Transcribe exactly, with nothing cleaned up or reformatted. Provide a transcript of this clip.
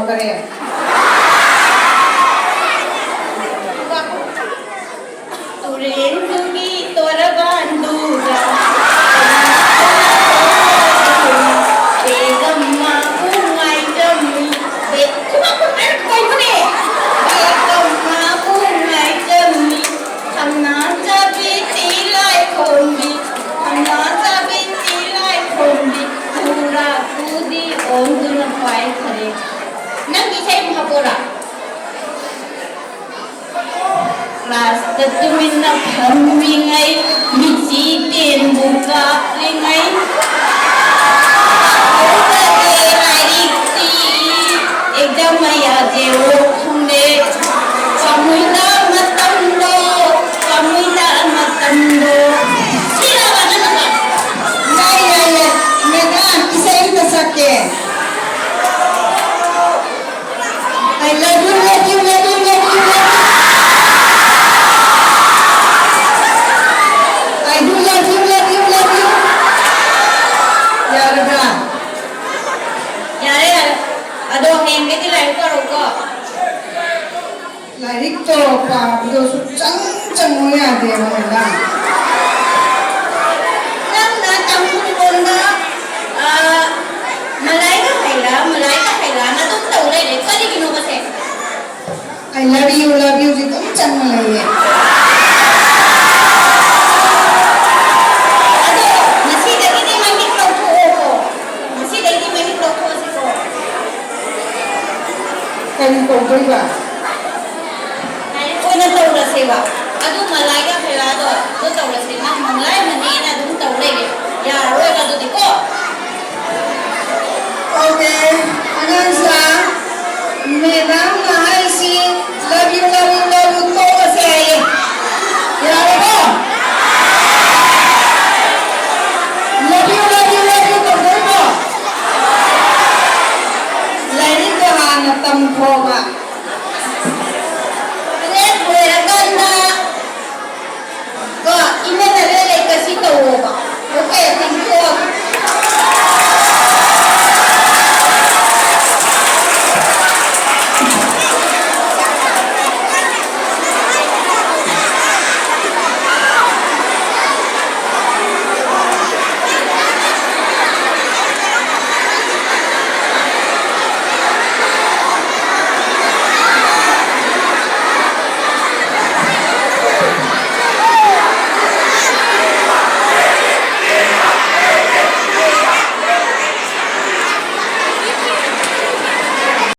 ꯐꯔꯦ꯫ ꯇꯨꯔꯦꯟꯗꯨꯒꯤ ꯇꯣꯔꯕꯥꯟꯗꯨꯗ ꯕꯦꯒꯝꯃꯕꯨ ꯉꯥꯏꯔꯝꯃꯤ꯫ ꯕꯦ-, ꯈꯨꯕꯥꯛ ꯈꯨꯕꯥꯛ ꯀꯩꯅꯣꯅꯦ? ꯕꯦꯒꯝꯃꯕꯨ ꯉꯥꯏꯔꯝꯃꯤ꯫ ꯊꯝꯅꯥ ꯆꯥꯕꯤ ꯇꯤꯂꯥꯏꯈꯣꯝꯕꯤ, ꯊꯝꯅꯥ ꯆꯥꯕꯤ ꯇꯤꯂꯥꯏꯈꯣꯝꯕꯤ, ꯆꯨꯔꯥ ꯀꯨꯗꯤ ꯑꯣꯟꯗꯨꯅ ꯄꯥꯏꯈꯔꯦ꯫ ꯅꯪꯒꯤ ꯏꯁꯩ ꯑꯃ ꯍꯥꯞꯄꯣꯔꯥ? ꯀ꯭ꯂꯥꯁꯇ ꯇꯨꯃꯤꯟꯅ ꯐꯝꯃꯤꯉꯩ, ꯃꯤꯠꯆꯤ ꯇꯦꯟꯕꯨ ꯀꯥꯞꯂꯤꯉꯩ, ꯄꯥꯍꯧꯗꯔꯦ ꯂꯥꯏꯔꯤꯛꯇꯤ, ꯑꯦꯛꯖꯥꯝ ꯃꯌꯥꯁꯦ ꯑꯣꯛ ꯈꯪꯗꯦ꯫ ꯄꯥꯃꯨꯏꯗ ꯃꯇꯝꯗꯣ, ꯄꯥꯃꯨꯏꯗ ꯃꯇꯝꯗꯣ꯫ ꯁꯤꯔꯕ ꯅꯪꯅ? ꯌꯥꯏ, ꯌꯥꯏ, ꯌꯥꯏ꯫ ꯃꯦꯗꯥꯝ, ꯏꯁꯩ ꯑꯃꯇ ꯁꯛꯀꯦ꯫ I love you, love you, love you, love you, love you. I do love you, love you, love you. ꯌꯥꯔꯕ꯭ꯔꯥ? ꯌꯥꯔꯦ, ꯌꯥꯔꯦ꯫ ꯑꯗꯣ ꯍꯌꯦꯡꯗꯒꯤꯗꯤ ꯂꯥꯏꯔꯤꯛ ꯄꯥꯔꯣꯀꯣ꯫ ꯂꯥꯏꯔꯤꯛꯇꯣ ꯄꯥꯕꯗꯣ ꯁꯨꯛꯆꯪ ꯆꯪꯉꯨ ꯌꯥꯗꯦꯕ, ꯃꯦꯗꯥꯝ꯫ ꯅꯪꯅ ꯇꯥꯡꯈꯨꯜ ꯂꯣꯟꯗ, ꯑ, ꯃꯂꯥꯏꯒ ꯍꯩꯔꯥ, ꯃꯂꯥꯏꯒ ꯍꯩꯔꯥꯅ ꯑꯗꯨꯝ ꯇꯧ ꯂꯩꯔꯦ꯫ ꯀꯔꯤꯒꯤꯅꯣꯕꯁꯦ? I love you, love you ꯁꯤ ꯑꯗꯨꯝ ꯆꯪꯉ ꯂꯩꯌꯦ꯫ ꯑꯗꯣ ꯉꯁꯤꯗꯒꯤꯗꯤ ꯃꯍꯤꯛ ꯂꯧꯊꯣꯛꯑꯣꯀꯣ꯫ ꯉꯁꯤꯗꯒꯤꯗꯤ ꯃꯍꯤꯛ ꯂꯧꯊꯣꯛꯑꯁꯤꯀꯣ꯫ ꯀꯔꯤ ꯇꯧꯗꯣꯏꯕ? ꯂꯥꯏꯔꯤꯛ ꯑꯣꯏꯅ ꯇꯧꯔꯁꯦꯕ꯫ ꯑꯗꯨ ꯃꯂꯥꯏꯒ ꯍꯩꯔꯥꯗꯣ ꯑꯗꯨ ꯇꯧꯔꯁꯦ꯫ ꯅꯪ ꯃꯂꯥꯏ ꯃꯅꯦꯅ ꯑꯗꯨꯝ ꯇꯧ ꯂꯩꯔꯦ꯫ ꯌꯥꯔꯔꯣꯏꯕ ꯑꯗꯨꯗꯤꯀꯣ꯫